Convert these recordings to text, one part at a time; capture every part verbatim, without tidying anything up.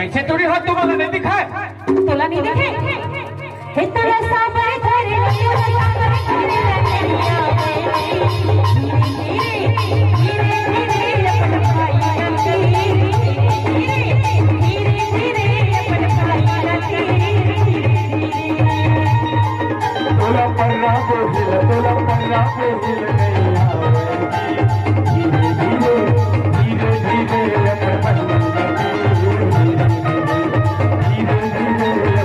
ऐसे थोड़ी हाथ तुम्हारा नहीं दिखा है। तोला नहीं दिखे? हे तोला साबर धरे, तोला साबर धरे, धीरे, धीरे, धीरे, धीरे, अपन भाई, धीरे, धीरे, धीरे, अपन भाई, धीरे, धीरे। तोला पर्रा को हिल, तोला पर्रा को हिल नहीं आवै। धीरे धीरे, धीरे धीरे अपन बन जाती। धीरे धीरे अपन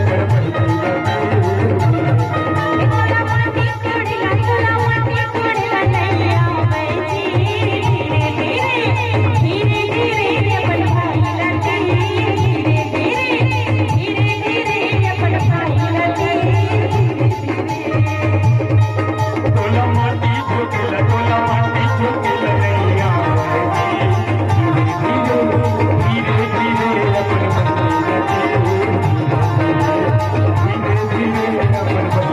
बन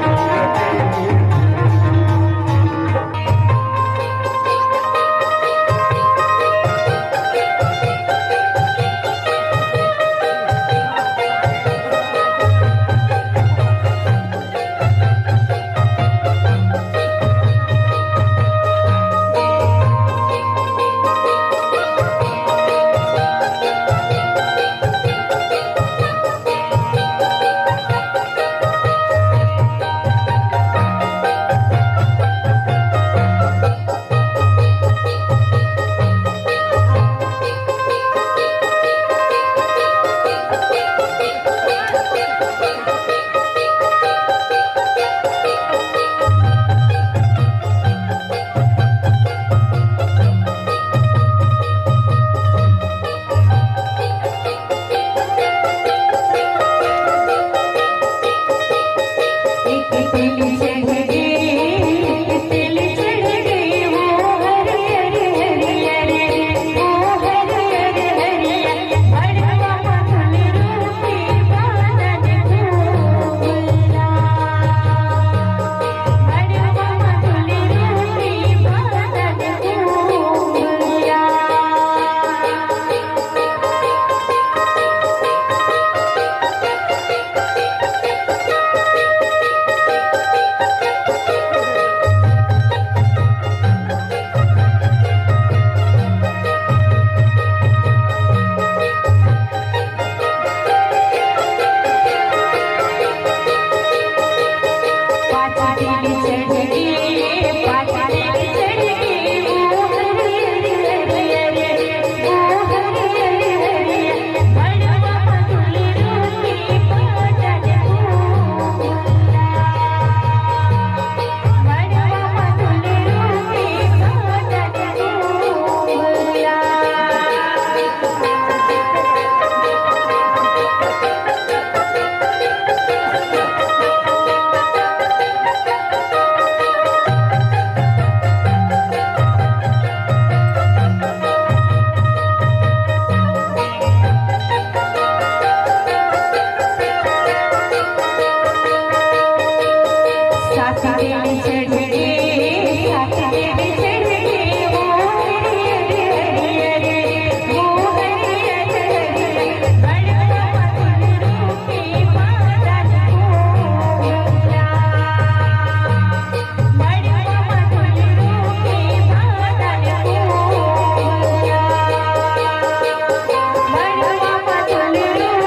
जाती।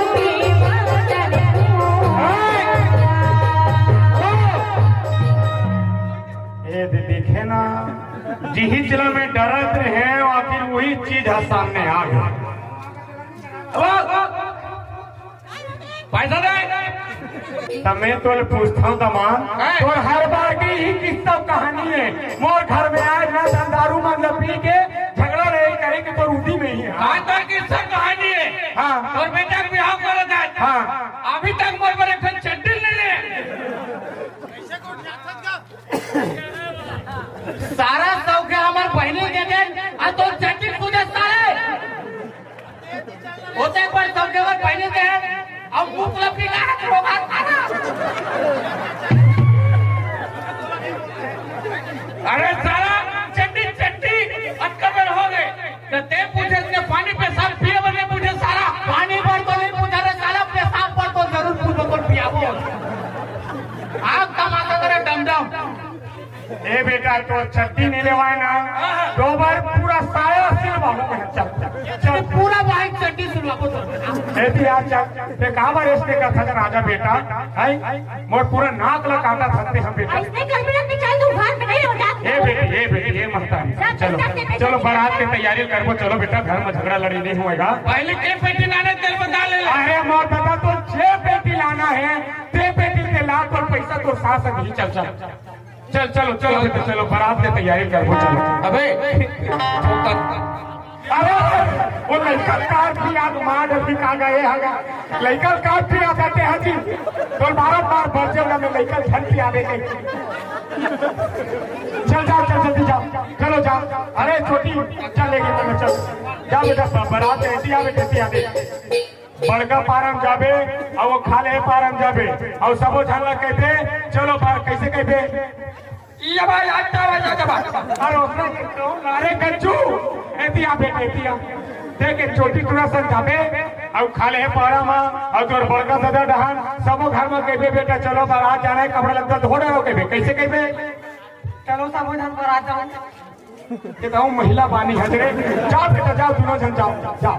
ए दे-, देखे ना, जिही जिला में डरत रहे, आखिर वही चीज ह सामने आ गया। अब पैसा दे। त मैं तोले पूछथंव दमांद, हैं? तोर हर बार के ही किस्सा कहानी हे। मोर घर में आए ना, दारू मन ल पी के झगड़ा नहीं करे के तोर उदी में ही हे। हाँ, तोर किस्सा कहानी हे। हाँ। तोर बेटा के बिहाव करत हे। हाँ। अभी तक मोर बर एक ठन चड्डी नहीं ले। सारा सौखे हमर बहिनी दे देन, आ तोर चड्डी पूछे सारे। ओते पर सौखे हमर बहिनी दे, अब मुंह पूरा पिला के रोगा सारा। अरे सारा चड्डी, चड्डी अटकर में रहोगे। तो ते पूछे इसने पानी पेशाब पिए बर नहीं पूछे सारा। पानी बर तो नहीं पूछे। ए बेटा, तो चड्डी नहीं लेवाए ना, दो बार पूरा साया सिलवाहूं मैं। चल, चल, चल। पूरा भाई चड्डी सिलवाबो तो। ए भी आ, चल। ते कहाँ बार ऐसे का था राजा बेटा? हैं? मोर पूरा नाक ला काटा थकते हम बेटा। ऐसे कर बेटा, निकल तू घर में, नहीं हो जात। ए बेटी, ए बेटी, ए महतारी, जा, चलो, जा, जा, जा, चलो, जा, बारात के तैयारी करबो, चलो बेटा, घर में झगड़ा लड़ी नहीं होएगा। पहले के पेटी लाने तेल बता ले। अरे मोर बेटा, तो जे पेटी लाना है, ते पेटी ते ला, तो पैसा तो सास नहीं, चल, चल। चल, चलो, चलो बेटा, चलो, बारात के तैयारी करबो, चलो। अबे, अरे, वो लइका का भी याद मार अभी का गए हगा। लइका का भी याद आते हैं जी। तो बारह बार बरजे ना में लइका घर भी आवे नहीं। चल, जाओ, चल, जल्दी जाओ। चलो, जाओ। अरे, छोटी, चल, लेके चलो, चल। जा बेटा, ब-, बारात एती आवे, एती आवे। बड़का पारम जाबे, अउ वो खाल्हे पारम जाबे, अउ सबो झन ला कहिबे, चलो बा-, कइसे कहिबे? ये भाई, आज तो आवाज आ जाबा। अरे, उसने, अरे, गज्जू, एती आ बेटा, एती आ। देख, एक छोटी टूरा सन जाबे, अउ खाल्हे पारम, अउ तोर बड़का दादा डहन, सबो घर में कहिबे, बेटा, चलो, बारात जाना है, कपड़ा लत्ता धो डालो, कहिबे, कइसे कहिबे? चलो, सबो झन बारात जाओ। ये तो महिला बानी है रे। जाओ बेटा, जाओ, दोनों जन जाओ, जाओ।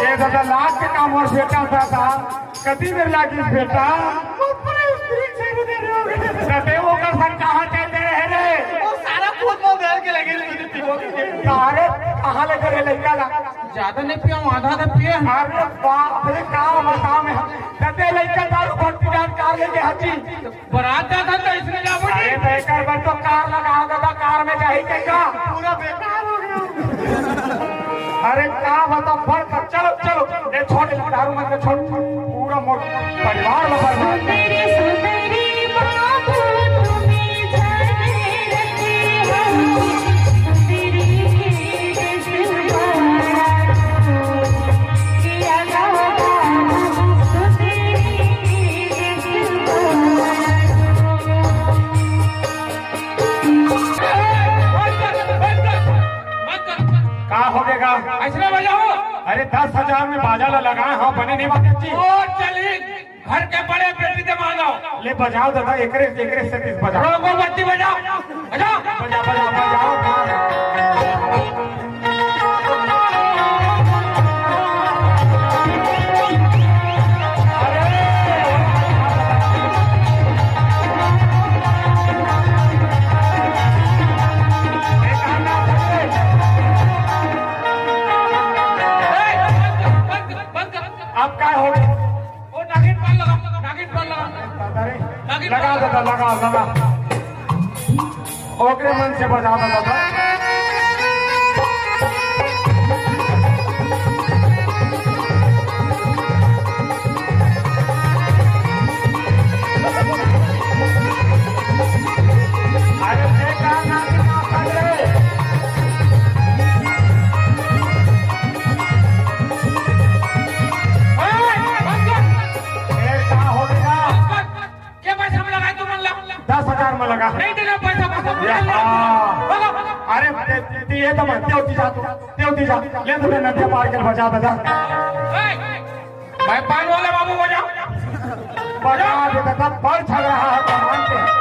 ये दादा, लाज के काम और बेटा दादा, कति बेर लागिस बेटा? ऊपर स्त्री छेड़ दे रहे हो। तबे ओकर संग कहाँ चल दे रहे रे? वो सारा खून वो घर के लगे रहे थे, पीबो के। अरे, कहाँ लगे रे लइका ला? ज्यादा नहीं पिया, आधा आधा पिए। अरे बाप रे, का बताओ मैं। तबे लइका दारू भट्टी जान कार लेके हची। बारात जाता तो इसमें जा पड़ी। अरे तो एकर बर तो कार लगाओ दादा, कार में जाही के का? पूरा बेकार हो गया। अरे का बताओ, फल फल, चलो, चलो, ये छोड़, दारू मत कर, छोड़, पूरा मोर परिवार ला बर्बाद कर। का हो गया? ऐसने बजाओ। अरे, दस हजार में बाजा ला लगाए हो, बने नहीं बात अच्छी। ओ, चली, घर के बड़े बेटी दे मांगो। ले बजाओ दादा, एकरे, एकरे से तीस बजाओ। रोको बत्ती बजाओ, बजाओ। बजा, बजा, बजाओ। अब का हो गया? ओ नागिन पाल लगा, नागिन पाल लगा। नागिन लगा पाल। दादा, लगा, लगा। ओकरे मन से बजा दे दादा। अरे बेटा, नागिन ना पकड़े। ए, का हो गया? के पैसा में लगाए तुमन ला? दस हजार में लगा। नहीं देना पैसा, पैसा में या, लगा। हाँ। बोलो, बोलो। अरे, ते, ते, ये तो मत, देवती जा तू, देवती जा। ले तो मैं नदिया पार के बजा, बजा। ए, मैं पान वाले बाबू बजा। बजा दे, तब पर झगड़ा है, तो मानते हैं।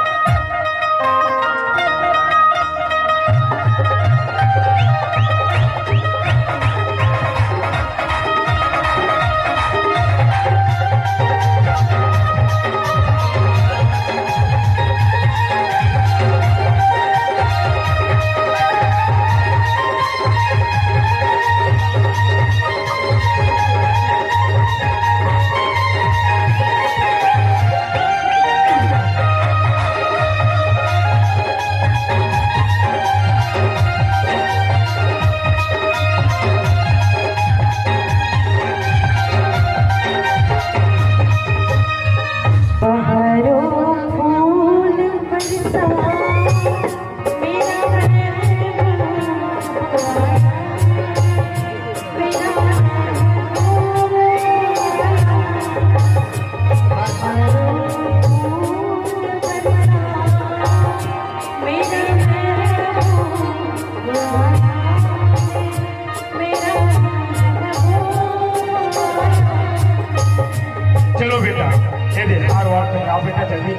बेटा जल्दी।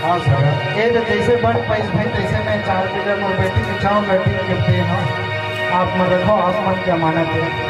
हाँ सर। ये तो जैसे बन पाइस भाई, तैसे मैं चार बीघा मोर बेटी के चाव लड़की के दे हूँ। आप मन रखो, आप मन के अमानत है।